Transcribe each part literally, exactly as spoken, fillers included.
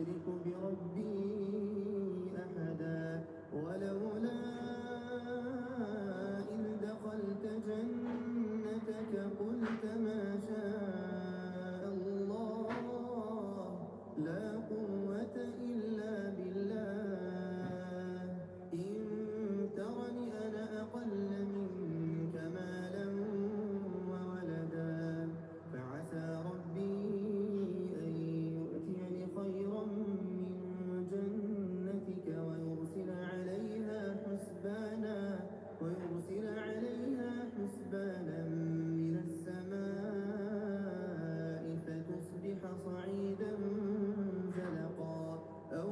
أشرك بربي أحدا. ولولا إذ دخلت جنتك قلت ما شاء الله لا قوة إلا بالله إن ترني أنا أقل منك مالا وولدا. فعسى ربي أن يؤتيني خيرا من جنتك ويرسل عليها حسبانا، ويرسل عليها حسبانا من السماء فتصبح صعيدا زلقا أو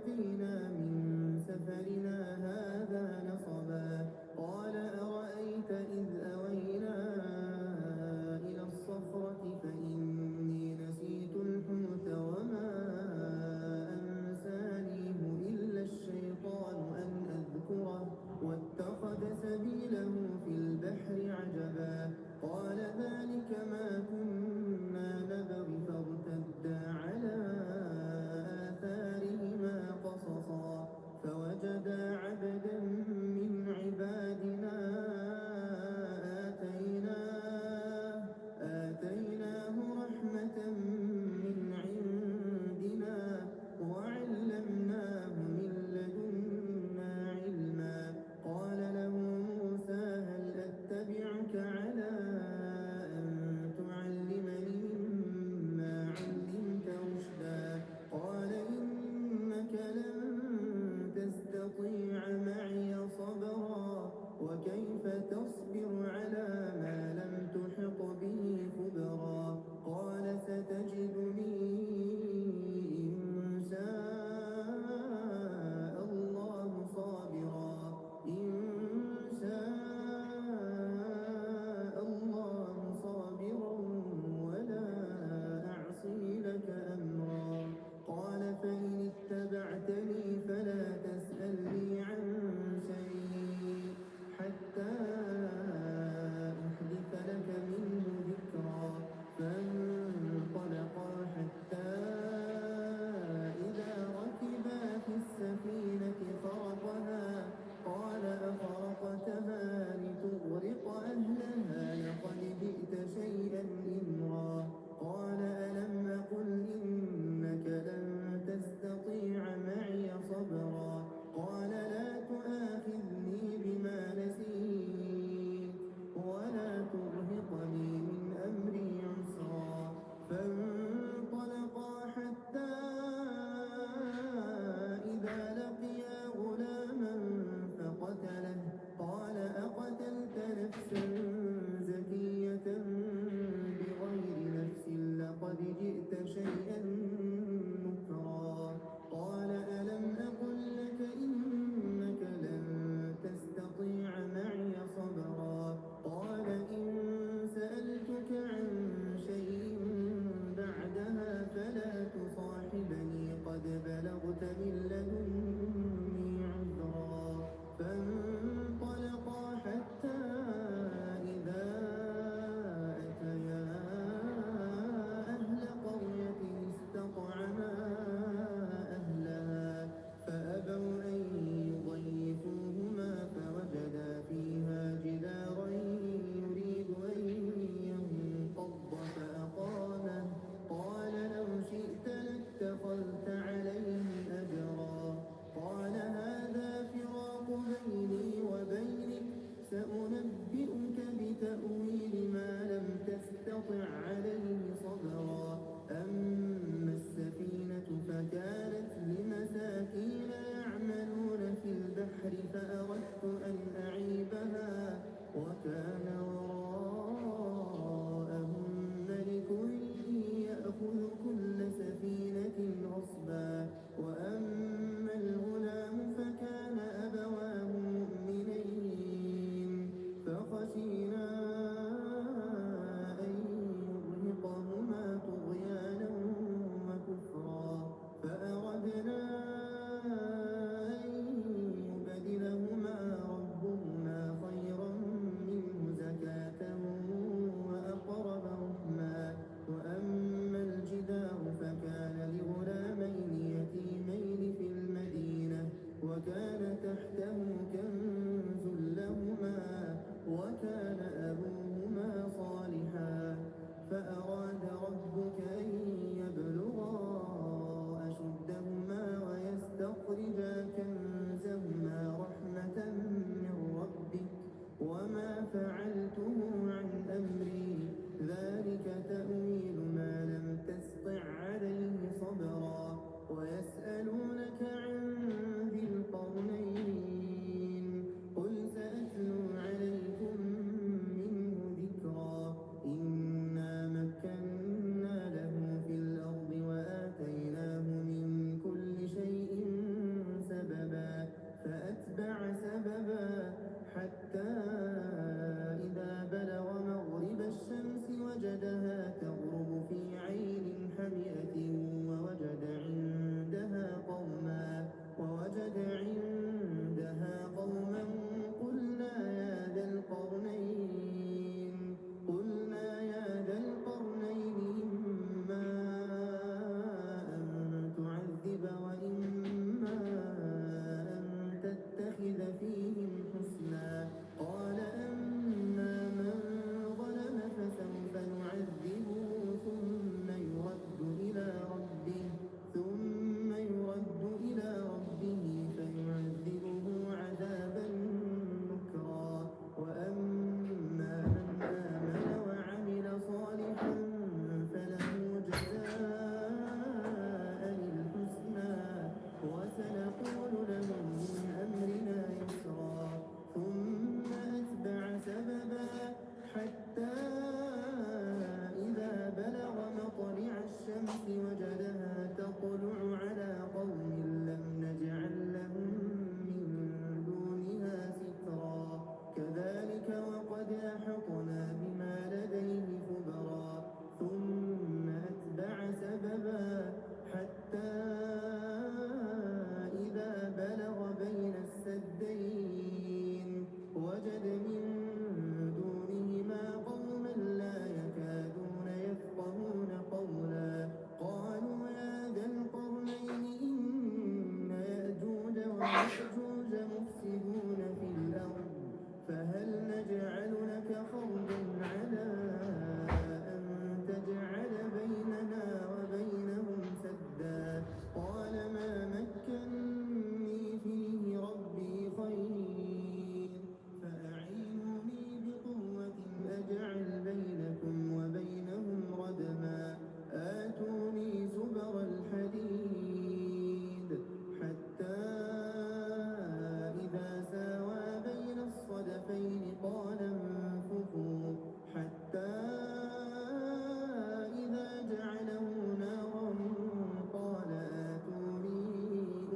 لقينا من سفرنا هذا نصبا. قال أرأيت إذ أوينا إلى الصخرة فإني نسيت الحوت وما أنسانيه إلا الشيطان أن أذكره واتخذ سبيله في البحر عجبا. قال ذلك ما كنا نبغ فارتدا على آثارهما قصصا. يأجوج مفسدون في الأرض فهل نجعل لك خرجا على أن تجعل بيننا وبينهم سدا؟ قال ما مكني فيه ربي خير فأعينوني بقوة أجعل بينكم وبينهم ردما. آتوني زبر الحديد حتى إذا ساوى بين الصدفين قال انفخوا حتى إذا جعله نارا قال آتوني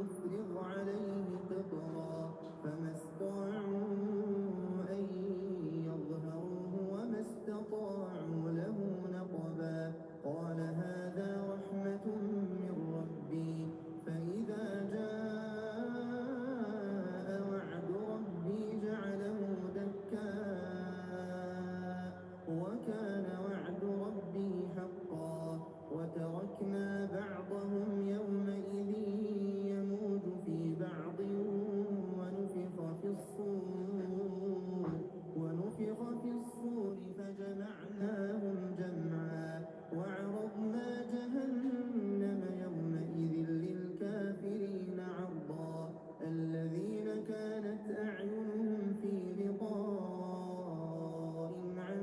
أفرغ عليه قطرا. فما استطاعوا أن يظهروه وما استطاعوا له نقبا. قال هذا رحمة من ربي فإذا جاء وعد ربي جعله دكا وكان وعد ربي حقا. وتركنا بعضهم يومئذ يموج في بعض ونفخ في الصور ونفخ في الصور فجمعناهم جمعا. وعرضنا جهنم يومئذ للكافرين عرضا. الذين كانت أعينهم في غطاء عن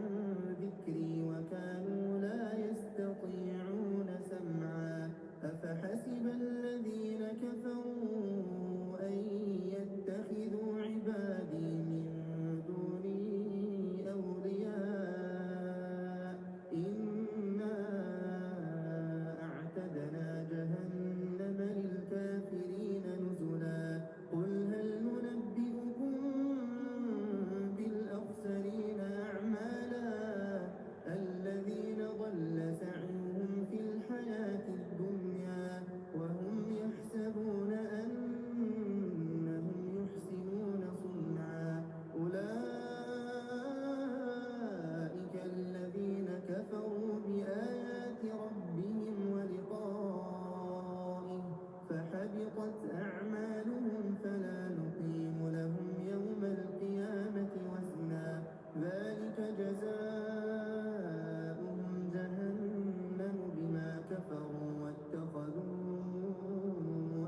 ذكري وكانوا لا يستطيعون سمعا. أفحسب الذين كفروا أن يتخذوا عبادي من دوني أولياء إنا أعتدنا جهنم للكافرين نزلا. قل هل ننبئكم بالأخسرين أعمالا الذين ضل سعيهم في الحياة الدنيا وهم يحسبون أنهم يحسنون صنعا. أولئك الذين كفروا بآيات ربهم ولقائه فحبطت أعمالهم فلا نقيم لهم يوم القيامة وزنا. ذلك جزاؤهم جهنم بما كفروا واتخذوا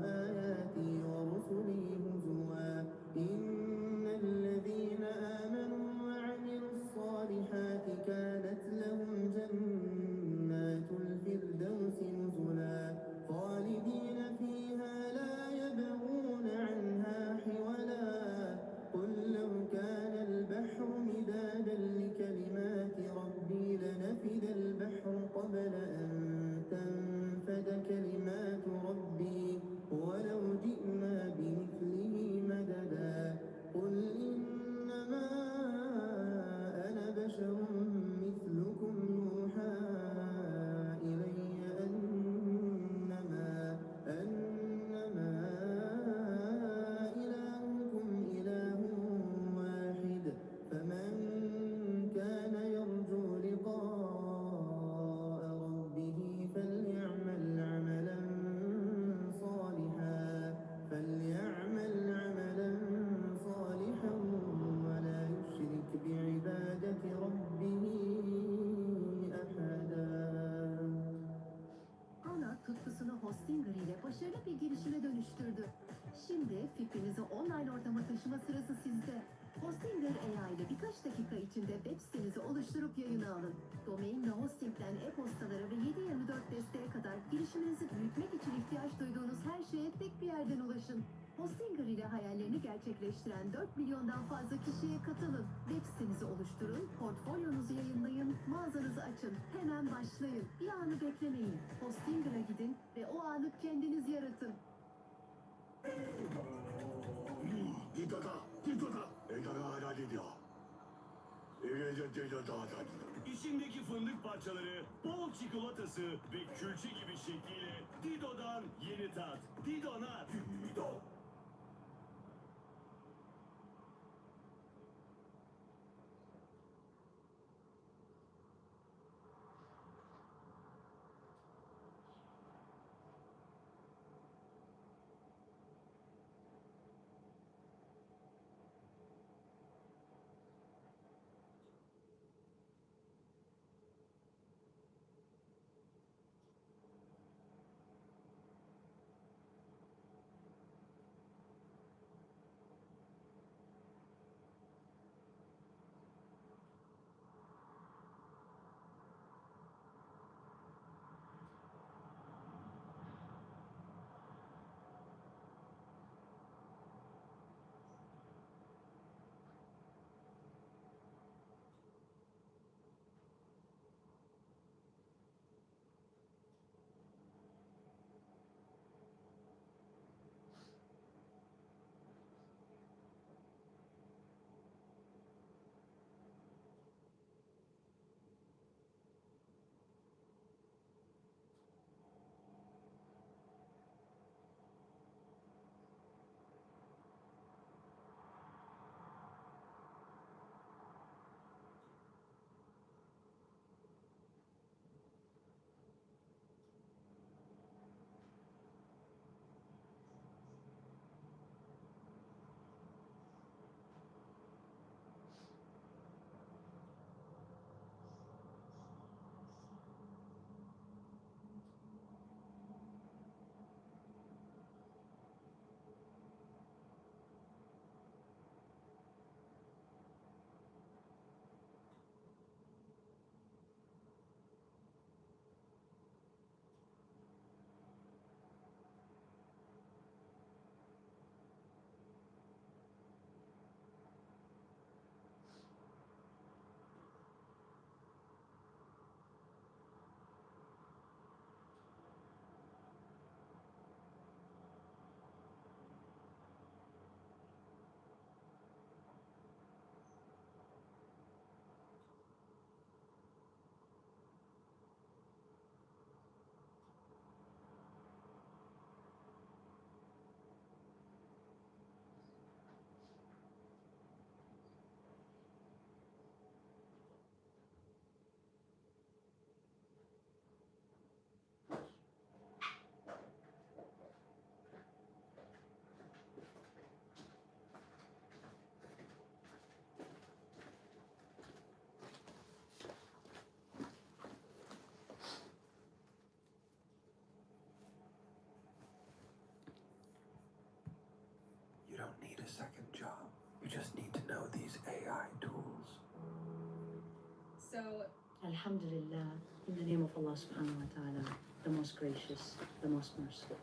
آياتي ورسلي هزوا. إن الذين آمنوا وعملوا الصالحات كانت لهم جنات الفردوس نزلا خالدين فيها لا يبغون عنها حولا. قل لو كان البحر مدادا لكلمات ربي لنفد البحر قبل أن تنفد كلمات ربي ولو جئنا بمثله مددا. قل إنما أنا بشر مثلكم يوحى إلي أنما أنما إلهكم إله واحد فمن كان يرجو لقاء ربه فليعمل عملا صالحا فليعمل عملا صالحا ولا يشرك بعبادة ربه أحدا. Ana tutkusunu Hostinger ile başarılı bir girişime dönüştürdü. Şimdi fikrinizi online ortama taşıma sırası sizde. Hostinger A I ile birkaç dakika içinde web sitenizi oluşturup yayına alın. Domain ve hostingden e-postalara ve yedi yirmi dört desteğe kadar girişiminizi büyütmek için ihtiyaç duyduğunuz her şeye tek bir yerden ulaşın. Hostinger ile hayallerini gerçekleştiren dört milyondan fazla kişiye katılın. Web sitenizi oluşturun, portfolyonuzu yayınlayın, mağazanızı açın. Hemen başlayın. Bir anı beklemeyin. Hostinger'a gidin ve o anı kendiniz yaratın. İçindeki fındık parçaları, bol çikolatası ve külçe gibi şekliyle Dido'dan yeni tat. Dido Nat. Dido. Need a second job. You just need to know these A I tools. So, Alhamdulillah, in the name of Allah subhanahu wa ta'ala, the most gracious, the most merciful.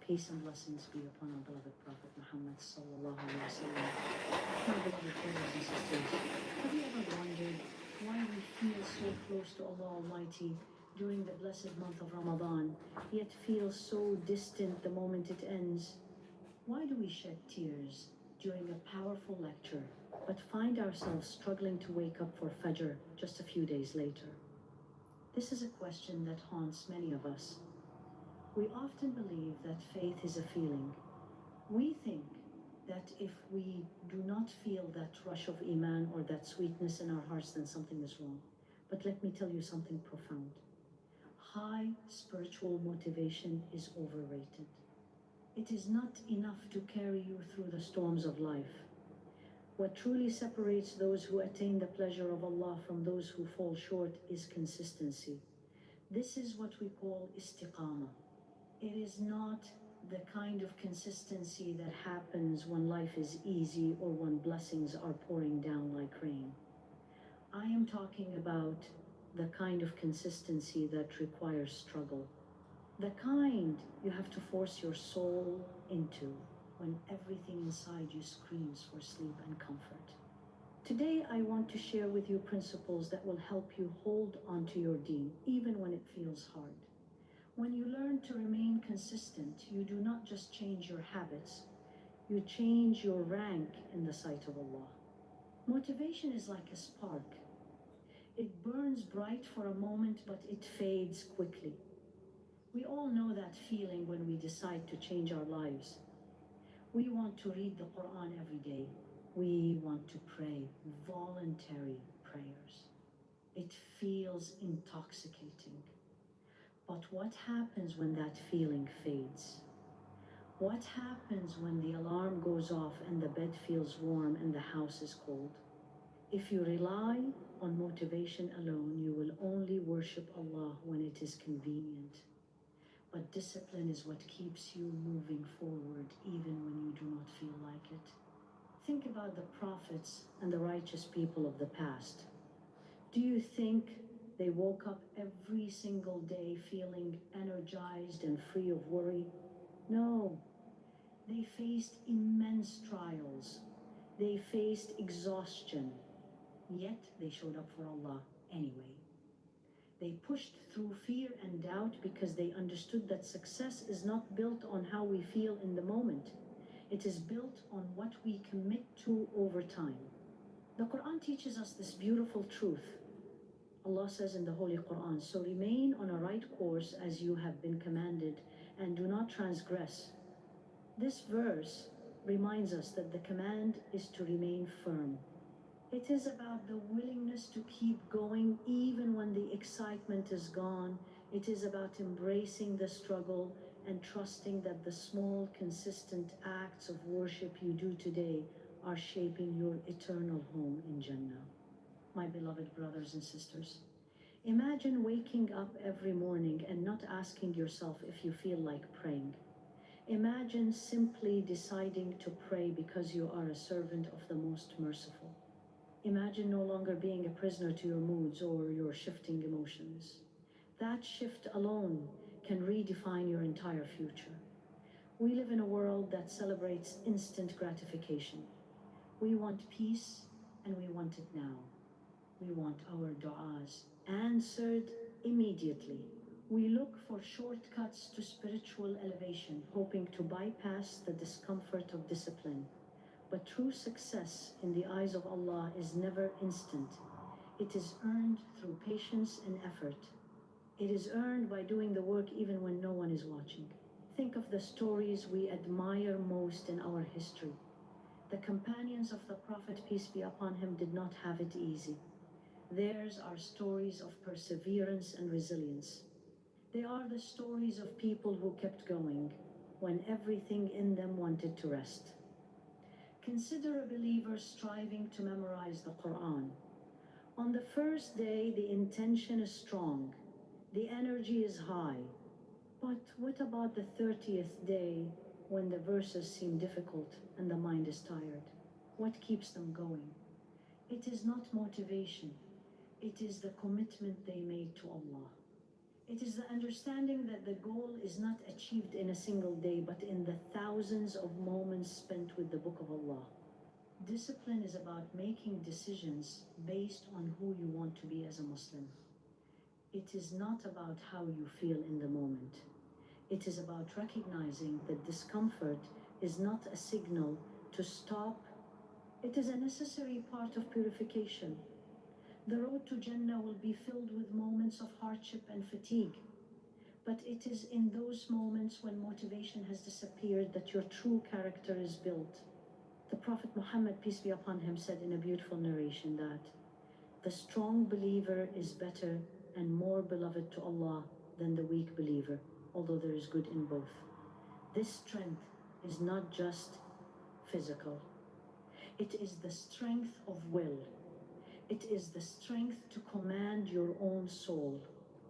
Peace and blessings be upon our beloved Prophet Muhammad sallallahu alaihi wasallam. My beloved brothers and sisters, have you ever wondered why we feel so close to Allah Almighty during the blessed month of Ramadan, yet feel so distant the moment it ends? Why do we shed tears during a powerful lecture, but find ourselves struggling to wake up for Fajr just a few days later? This is a question that haunts many of us. We often believe that faith is a feeling. We think that if we do not feel that rush of Iman or that sweetness in our hearts, then something is wrong. But let me tell you something profound. High spiritual motivation is overrated. It is not enough to carry you through the storms of life. What truly separates those who attain the pleasure of Allah from those who fall short is consistency. This is what we call istiqamah. It is not the kind of consistency that happens when life is easy or when blessings are pouring down like rain. I am talking about the kind of consistency that requires struggle. The kind you have to force your soul into when everything inside you screams for sleep and comfort. Today, I want to share with you principles that will help you hold on to your deen, even when it feels hard. When you learn to remain consistent, you do not just change your habits, you change your rank in the sight of Allah. Motivation is like a spark. It burns bright for a moment, but it fades quickly. We all know that feeling when we decide to change our lives. We want to read the Quran every day. We want to pray voluntary prayers. It feels intoxicating. But what happens when that feeling fades? What happens when the alarm goes off and the bed feels warm and the house is cold? If you rely on motivation alone, you will only worship Allah when it is convenient. But discipline is what keeps you moving forward even when you do not feel like it. Think about the prophets and the righteous people of the past. Do you think they woke up every single day feeling energized and free of worry? No. They faced immense trials. They faced exhaustion. Yet they showed up for Allah anyway. They pushed through fear and doubt because they understood that success is not built on how we feel in the moment. It is built on what we commit to over time. The Quran teaches us this beautiful truth. Allah says in the Holy Quran, "So remain on a right course as you have been commanded, and do not transgress." This verse reminds us that the command is to remain firm. It is about the willingness to keep going even when the excitement is gone. It is about embracing the struggle and trusting that the small, consistent acts of worship you do today are shaping your eternal home in Jannah. My beloved brothers and sisters, imagine waking up every morning and not asking yourself if you feel like praying. Imagine simply deciding to pray because you are a servant of the Most Merciful. Imagine no longer being a prisoner to your moods or your shifting emotions. That shift alone can redefine your entire future. We live in a world that celebrates instant gratification. We want peace, and we want it now. We want our du'as answered immediately. We look for shortcuts to spiritual elevation, hoping to bypass the discomfort of discipline. But true success in the eyes of Allah is never instant. It is earned through patience and effort. It is earned by doing the work even when no one is watching. Think of the stories we admire most in our history. The companions of the Prophet, peace be upon him, did not have it easy. Theirs are stories of perseverance and resilience. They are the stories of people who kept going when everything in them wanted to rest. Consider a believer striving to memorize the Quran. On the first day, the intention is strong, the energy is high. But what about the thirtieth day? When the verses seem difficult and the mind is tired, what keeps them going? It is not motivation, it is the commitment they made to Allah. It is the understanding that the goal is not achieved in a single day, but in the thousands of moments spent with the Book of Allah. Discipline is about making decisions based on who you want to be as a Muslim. It is not about how you feel in the moment. It is about recognizing that discomfort is not a signal to stop. It is a necessary part of purification. The road to Jannah will be filled with moments of hardship and fatigue. But it is in those moments when motivation has disappeared that your true character is built. The Prophet Muhammad, peace be upon him, said in a beautiful narration that the strong believer is better and more beloved to Allah than the weak believer, although there is good in both. This strength is not just physical. It is the strength of will. It is the strength to command your own soul.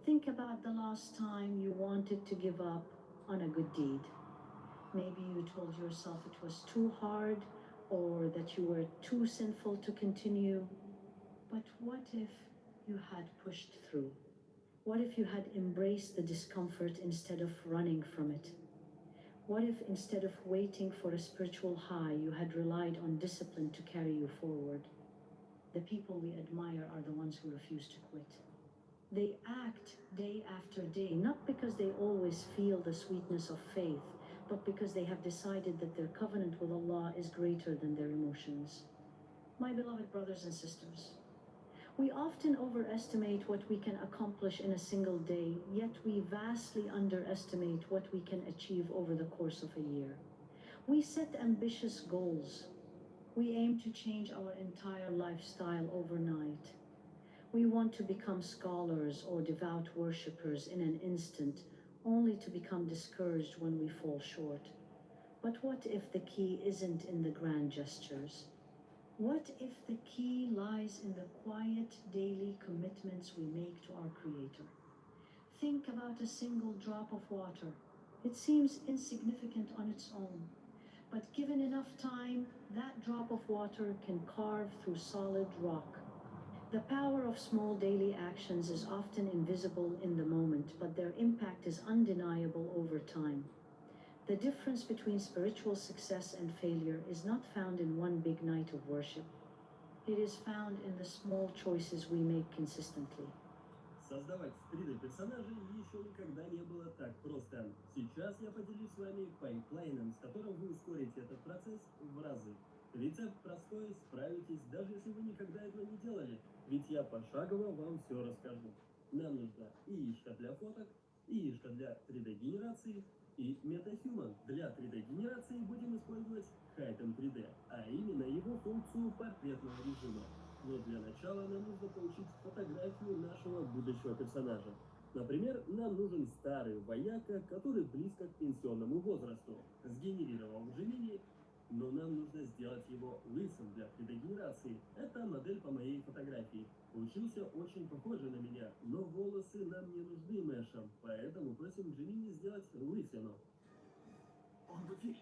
Think about the last time you wanted to give up on a good deed. Maybe you told yourself it was too hard or that you were too sinful to continue. But what if you had pushed through? What if you had embraced the discomfort instead of running from it? What if, instead of waiting for a spiritual high, you had relied on discipline to carry you forward? The people we admire are the ones who refuse to quit. They act day after day, not because they always feel the sweetness of faith, but because they have decided that their covenant with Allah is greater than their emotions. My beloved brothers and sisters, we often overestimate what we can accomplish in a single day, yet we vastly underestimate what we can achieve over the course of a year. We set ambitious goals. We aim to change our entire lifestyle overnight. We want to become scholars or devout worshippers in an instant, only to become discouraged when we fall short. But what if the key isn't in the grand gestures? What if the key lies in the quiet daily commitments we make to our Creator? Think about a single drop of water. It seems insignificant on its own, but given enough time, that drop of water can carve through solid rock. The power of small daily actions is often invisible in the moment, but their impact is undeniable over time. The difference between spiritual success and failure is not found in one big night of worship. It is found in the small choices we make consistently. Создавать три дэ персонажей еще никогда не было так просто. Сейчас я поделюсь с вами пайплайном, с которым вы ускорите этот процесс в разы. Рецепт простой, справитесь, даже если вы никогда этого не делали, ведь я пошагово вам все расскажу. Нам нужна и ишка для фоток, и ишка для три дэ генерации, и MetaHuman. Для три дэ генерации будем использовать Heighten три дэ, а именно его функцию портретного режима. Но для начала нам нужно получить фотографию нашего будущего персонажа. Например, нам нужен старый вояка, который близко к пенсионному возрасту. Сгенерировав Gemini, но нам нужно сделать его лысым для три дэ генерации. Это модель по моей фотографии. Получился очень похожий на меня, но волосы нам не нужны мэшем, поэтому просим Gemini сделать лысину. Он в эфире.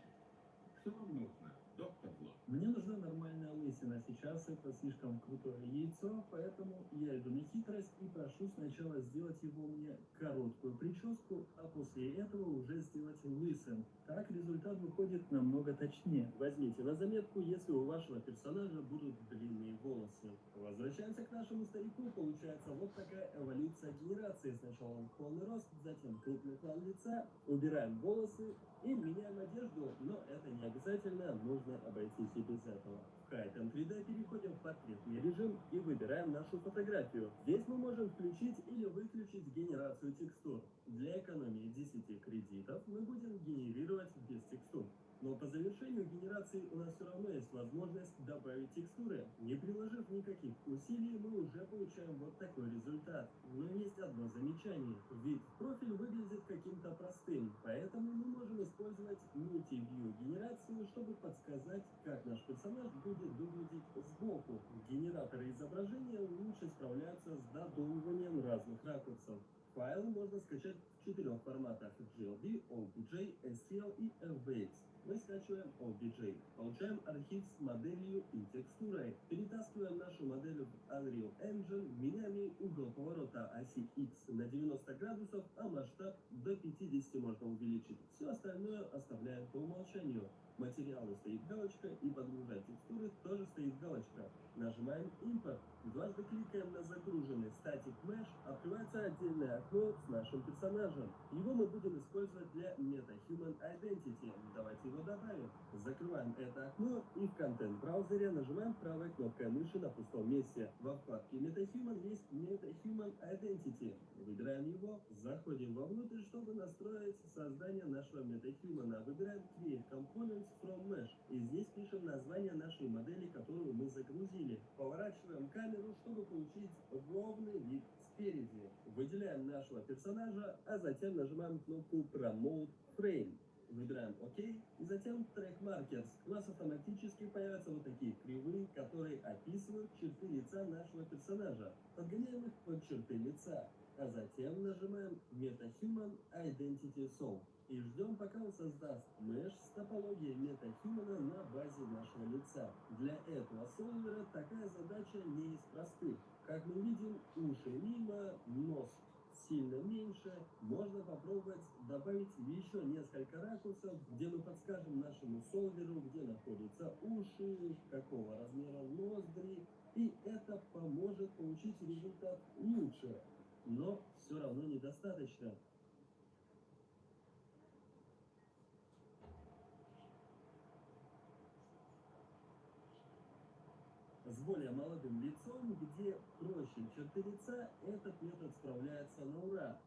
Что вам нужно, доктор Ло? Мне нужна нормальная лысина. Сейчас это слишком крутое яйцо, поэтому я иду на хитрость и прошу сначала сделать его мне короткую прическу, а после этого уже сделать лысым. Так результат выходит намного точнее. Возьмите на заметку, если у вашего персонажа будут длинные волосы. Возвращаемся к нашему старику. Получается вот такая эволюция генерации. Сначала полный рост, затем крупный план лица, убираем волосы и меняем одежду, но это не обязательно, можно обойтись и без этого. В Heighten три дэ переходим в портретный режим и выбираем нашу фотографию. Здесь мы можем включить или выключить генерацию текстур. Для экономии десяти кредитов мы будем генерировать без текстур. Но по завершению генерации у нас все равно есть возможность добавить текстуры. Не приложив никаких усилий, мы уже получаем вот такой результат. Но есть одно замечание. Вид в профиль выглядит каким-то простым, поэтому мы можем использовать Multi-View генерацию, чтобы подсказать, как наш персонаж будет выглядеть сбоку. Генераторы изображения лучше справляются с додумыванием разных ракурсов. Файлы можно скачать в четырех форматах: G L B, O P J, S T L и M Base. Мы скачиваем O B J, получаем архив с моделью и текстурой, перетаскиваем нашу модель в Unreal Engine, меняем ей угол поворота оси X на девяносто градусов, а масштаб до пятидесяти можно увеличить. Все остальное оставляем по умолчанию. Материалы стоит галочка и подгружать текстуры тоже стоит галочка. Нажимаем Import. Дважды кликаем на загруженный Static Mesh, открывается отдельное окно с нашим персонажем. Его мы будем использовать для Meta Human Identity. Давайте его добавим. Закрываем это окно и в контент-браузере нажимаем правой кнопкой мыши на пустом месте. Во вкладке Meta Human есть Meta Human Identity. Выбираем его, заходим вовнутрь, чтобы настроить создание нашего Meta Human. Выбираем Create Components from Mesh. И здесь пишем название нашей модели, которую мы загрузили. Поворачиваем камеру, чтобы получить ровный вид спереди. Выделяем нашего персонажа, а затем нажимаем кнопку Promote Frame. Выбираем ОК и затем Track Markers. У нас автоматически появятся вот такие кривые, которые описывают черты лица нашего персонажа. Подгоняем их под черты лица, а затем нажимаем Meta Human Identity Solve. И ждем, пока он создаст mesh с топологией метахьюмана на базе нашего лица. Для этого солвера такая задача не из простых. Как мы видим, уши мимо, нос сильно меньше. Можно попробовать добавить еще несколько ракурсов, где мы подскажем нашему солверу, где находятся уши, какого размера ноздри, и это поможет получить результат лучше. Но все равно недостаточно. С более молодым лицом, где проще черты лица, этот метод справляется на ура.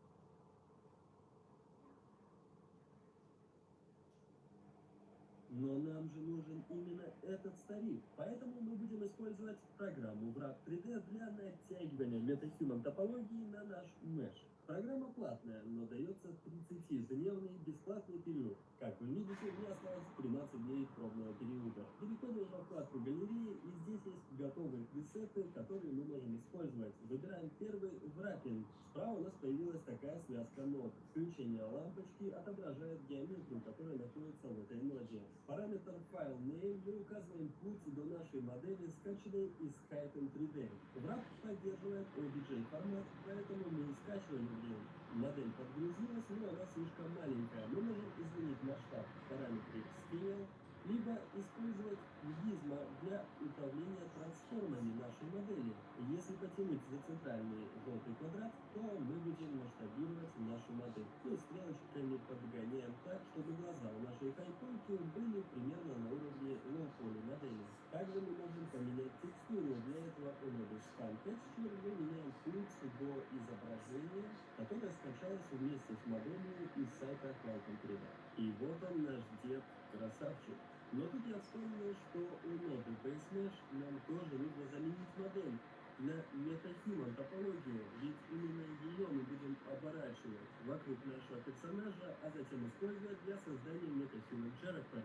Но нам же нужен именно этот старик, поэтому мы будем использовать программу Wrap три D для натягивания MetaHuman топологии на наш mesh. Программа платная, но дается тридцатидневный бесплатный период. Как вы видите, мне осталось тринадцать дней пробного периода. Переходим во вкладку галереи, и здесь есть готовые пресеты, которые мы можем использовать. Выбираем первый — wrapping. Справа у нас появилась такая связка нот. Включение лампочки отображает геометрию, которая находится в этой ноде. Параметр file name, мы указываем путь до нашей модели, скачанной из Skype три D. Wrap поддерживает O B J формат, поэтому мы не скачиваем его. Модель подгрузилась, но она слишком маленькая. Мы можем изменить масштаб в параметре Scale, либо использовать Gizmo для управления трансформами нашей модели. Если потянуть за центральный желтый квадрат, то мы будем масштабировать нашу модель. Ну и стрелочками подгоняем так, чтобы глаза у нашей хайконки были примерно на уровне low poly модели. Также мы можем поменять текстуру. Для этого у ноды Span Texture мы меняем путь до изображения, которое скачалось вместе с моделью из сайта Quantum три D. И вот он, наш дед, красавчик. Но тут я вспомнил, что у ноды Base Mesh нам тоже нужно заменить модель на MetaHuman топологию, ведь именно ее мы будем оборачивать вокруг нашего персонажа, а затем использовать для создания MetaHuman Character.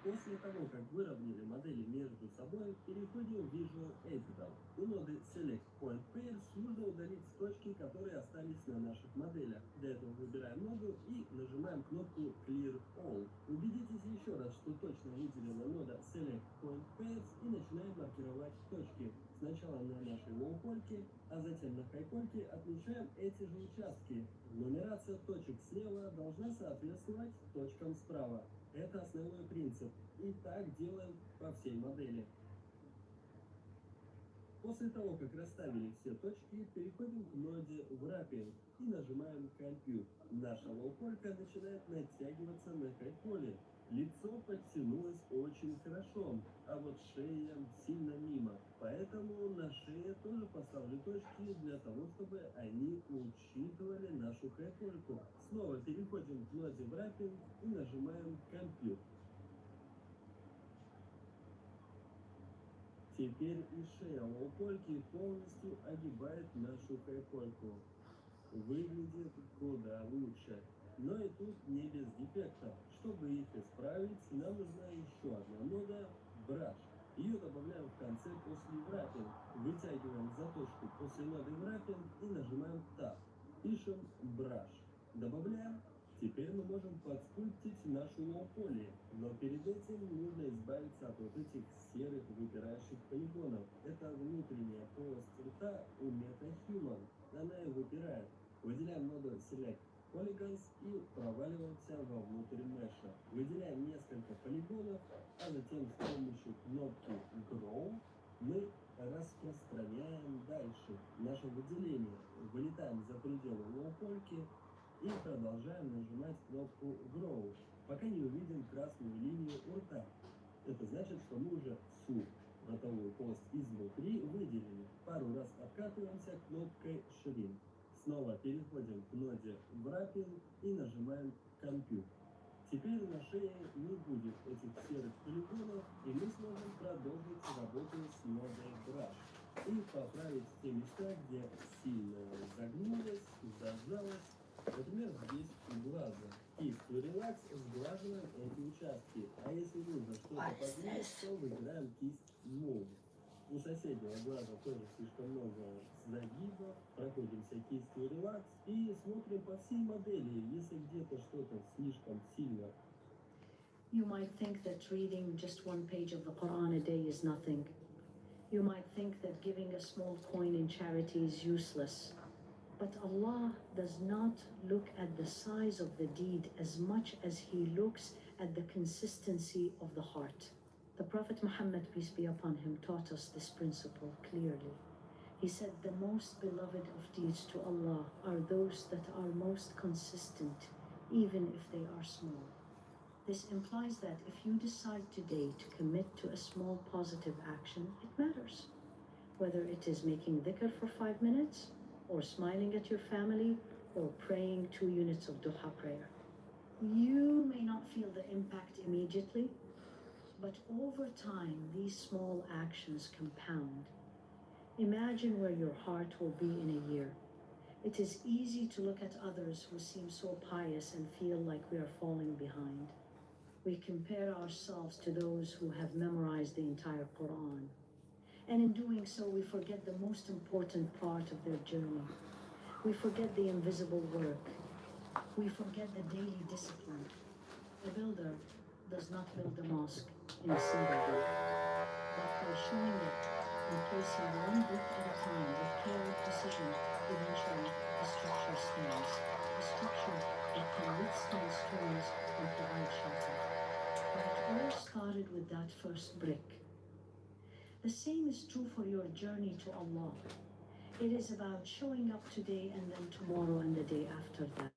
После того, как выровняли модели между собой, переходим в Visual Editor. У ноды Select Point Pairs нужно удалить точки, которые остались на наших моделях. Для этого выбираем ноду и нажимаем кнопку Clear All. Убедитесь еще раз, что точно выделена нода Select Point Pairs, и начинаем маркировать точки. Сначала на нашей лоу-польке, а затем на хайкольке отмечаем эти же участки. Нумерация точек слева должна соответствовать точкам справа. Это основной принцип. И так делаем по всей модели. После того, как расставили все точки, переходим к ноде Wrapping и нажимаем Compute. Наша лоу-полька начинает натягиваться на хайколе. Лицо подтянулось очень хорошо, а вот шея сильно мимо. Поэтому на шее тоже поставлю точки для того, чтобы они учитывали нашу хайкольку. Снова переходим к ноде Wrapping и нажимаем Compute. Теперь и шея лоу-польки полностью огибает нашу хайкольку. Выглядит куда лучше. Но и тут не без дефектов. Чтобы их исправить, нам нужна еще одна нода — Brush. Ее добавляем в конце после Wrapping. Вытягиваем заточку после ноды Wrapping и нажимаем Tab. Пишем Brush. Добавляем. Теперь мы можем подскульптить нашу лоу-поли, но перед этим нужно избавиться от вот этих серых выпирающих полигонов. Это внутренняя полость рта у MetaHuman. Она и выпирает. Выделяем много Select Polygons и проваливаемся вовнутрь меша. Выделяем несколько полигонов, а затем с помощью кнопки Grow мы распространяем дальше наше выделение. Вылетаем за пределы лоу-польки и продолжаем нажимать кнопку Grow, пока не увидим красную линию у рта. Это значит, что мы уже всю ротовую полость изнутри выделили. Пару раз обкатываемся кнопкой Shrink. Снова переходим к ноде Wrapping и нажимаем Compute. Теперь на шее не будет этих серых полигонов, и мы сможем продолжить работу с нодой Brush и поправить те места, где сильно загнулось, зажалось, например, здесь у глаза. Кистью Relax сглаживаем эти участки, а если нужно что-то подвинуть, то выбираем кисть Move. У соседнего глаза тоже слишком много загибов. Проходимся кистью Relax и смотрим по всей модели, если где-то что-то слишком сильно. You might think that reading just one page of the Quran a day is nothing. You might think that giving a small coin in charity is useless. But Allah does not look at the size of the deed as much as He looks at the consistency of the heart. The Prophet Muhammad, peace be upon him, taught us this principle clearly. He said, "The most beloved of deeds to Allah are those that are most consistent, even if they are small." This implies that if you decide today to commit to a small positive action, it matters. Whether it is making dhikr for five minutes, or smiling at your family, or praying two units of duha prayer. You may not feel the impact immediately, but over time, these small actions compound. Imagine where your heart will be in a year. It is easy to look at others who seem so pious and feel like we are falling behind. We compare ourselves to those who have memorized the entire Quran. And in doing so, we forget the most important part of their journey. We forget the invisible work. We forget the daily discipline. A builder does not build a mosque in a single day, but by showing up and placing one brick at a time with care and precision, eventually the structure stands. A structure that can withstand storms and provide shelter. But it all started with that first brick. The same is true for your journey to Allah. It is about showing up today and then tomorrow and the day after that.